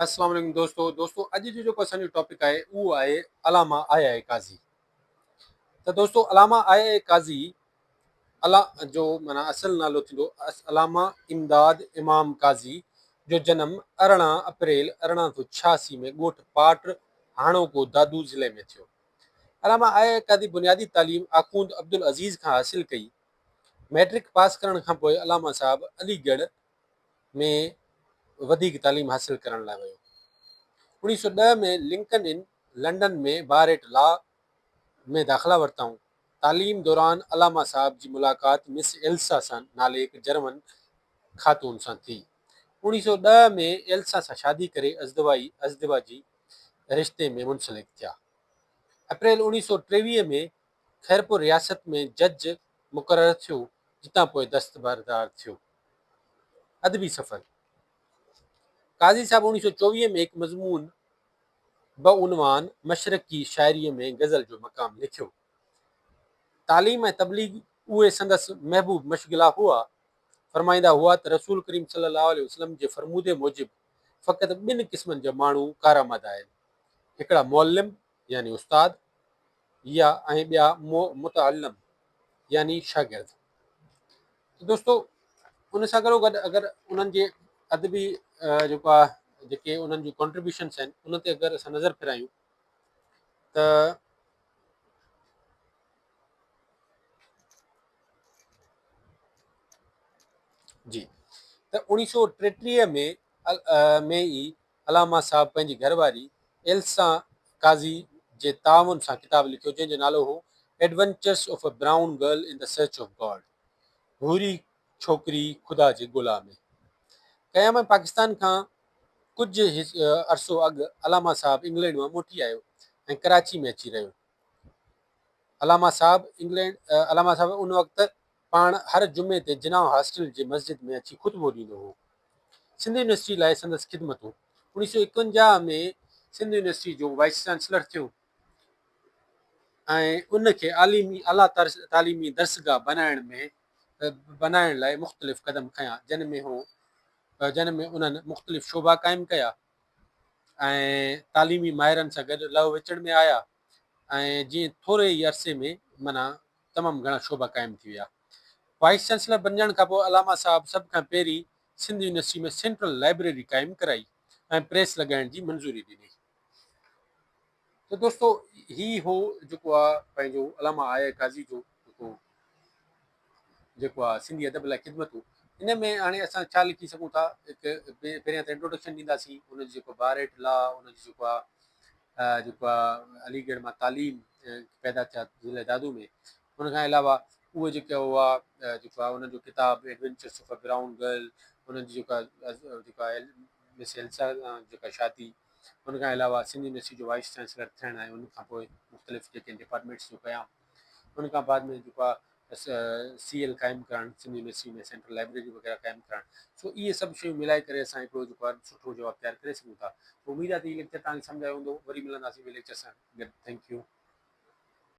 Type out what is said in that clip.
السلام عليڪم دوستو دوستو اڄ جو جيڪو اسان جو ٽاپڪ آهي اهو آهي علامه آء آء قاضي ته دوستو علامه آء آء قاضي الا جو معنی اصل نالو ٿيندو علامه امداد امام قاضي جو جنم 18 اپريل 1886 ۾ ڳوٺ پاٽ هاڻوڪو دادو ضلعي ۾ ٿيو. علامه آء آء قاضي بنيادي تعليم آخوند عبدالعزيز کان حاصل ڪئي. مئٽرڪ پاس ڪرڻ کان پوء علامه صاحب علي ڳڙهه ۾ وڌيڪ تعليم حاصل ڪرڻ لاء ويو. 1910 ۾ Lincoln Inn, London ۾ bar at law ۾ داخلا ورتائون. تعليم دوران علامه صاحب جي ملاقات مس ايلسا سان نالي هڪ جرمن خاتون سان ٿي. 1910 ۾ ايلسا سان شادي ڪري ازدواجي ازدواجي رشتي ۾ منسلڪ ٿيا. اپريل 1923 ۾ خيرپور رياست ۾ جج مقرر ٿيو، جتان پوء دستبردار ٿيو. ادبي سفر، قاضي صاحب 1924 ۾ هڪ مضمون بعنوان مشرقي شاعريء ۾ غزل جو مقام لکيو. تعليم ۽ تبليغ اهي سندس محبوب مشغلا هئا. فرمائيندا هئا ته رسول ڪريم صلي الله عليه وسلم جي فرمودي موجب فقط ٻن قسمن جا ماڻهو ڪارآمد آهن، هڪڙا معلم يعني استاد يا ۽ ٻيا متعلم يعني شاگرد. ته دوستو ان سان گڏو گڏ اگر انهن جي ادبي جيڪو آهي جيڪي انهن جون ڪنٽريبيوشنس آهن ان تي اگر اسان نظر ڦيرايون ته جي ته 1933 ۾ ۾ ئي علامه صاحب پنهنجي گهر واري ايلسا قاضي جي تعاون سان ڪتاب لکيو جنهن جو نالو هو Adventures of a Brown Girl in the Search of God، ڀوري ڇوڪري خدا جي ڳولا ۾. قيام پاڪستان کان ڪجهه عرصو اڳ علامه صاحب انگلينڊ مان موٽي آيو ۽ ڪراچي ۾ اچي رهيو. علامه صاحب انگلينڊ علامه صاحب ان وقت پاڻ هر جمعي تي جناح هاسٽل جي مسجد ۾ اچي خطبو ڏيندو هو. سنڌ يونيورسٽي لاء سندس خدمتون، 1951 ۾ سنڌ يونيورسٽي جو وائيس چانسلر ٿيو ۽ ان کي اعليٰ تعليمي درسگاهه بنائڻ ۾ بنائڻ لاء مختلف قدم کنيا، جن ۾ هو جن ۾ انهن مختلف شعبا قائم ڪيا ۽ تعليمي ماهرن سان گڏ لهه وچڙ ۾ آيا ۽ جيئن ٿوري ئي عرصي ۾ معنيٰ تمام گهڻا شعبا قائم ٿي ويا. وائيس چانسلر بنجڻ کانپوء علامه صاحب سڀ کان پهرين سنڌ يونيورسٽي ۾ سينٽرل لائبريري قائم ڪرائي ۽ پريس لڳائڻ جي منظوري ڏني. ته دوستو هي هو جيڪو آ پنهنجو علامه آء آء قاضي جو جيڪو جيڪو آ سنڌي ادب لاء خدمتون ان ۾ هاڻي اسان ڇا لکي سگهون ٿا هڪ پهريان ته انٽروڊڪشن ڏينداسين ان جو جيڪو بار ايٽ لا ان جو جيڪو آ جيڪو آ علي ڳڙهه مان تعليم پيدا ٿيا ضلع دادو ۾ ان کان علاوه اهي جيڪي هئا جيڪو آ انهن جو ڪتاب adventures of a brown girl انهن جي جيڪا جيڪا مس ايلسا جيڪا شادي ان کان علاوه سنڌ يونيورسٽي جو وائيس چانسلر ٿيڻ ۽ ان کان پوء مختلف جيڪي ڊپارٽمينٽس جو قيام ان کان بعد ۾ جيڪو آ سي ايل قائم ڪرڻ سنڌ يونيورسٽي ۾ سينٽرل لائبريري وغيره قائم ڪرڻ سو اهي سڀ شيون ملائي ڪري اسان هڪڙو جيڪو آهي سٺو جواب تيار ڪري سگهون ٿا اميد آهي ته هي ليڪچر توهان کي سمجهه آيو هوندو وري ملنداسين ٻئي ليڪچر سان گڏ thank you.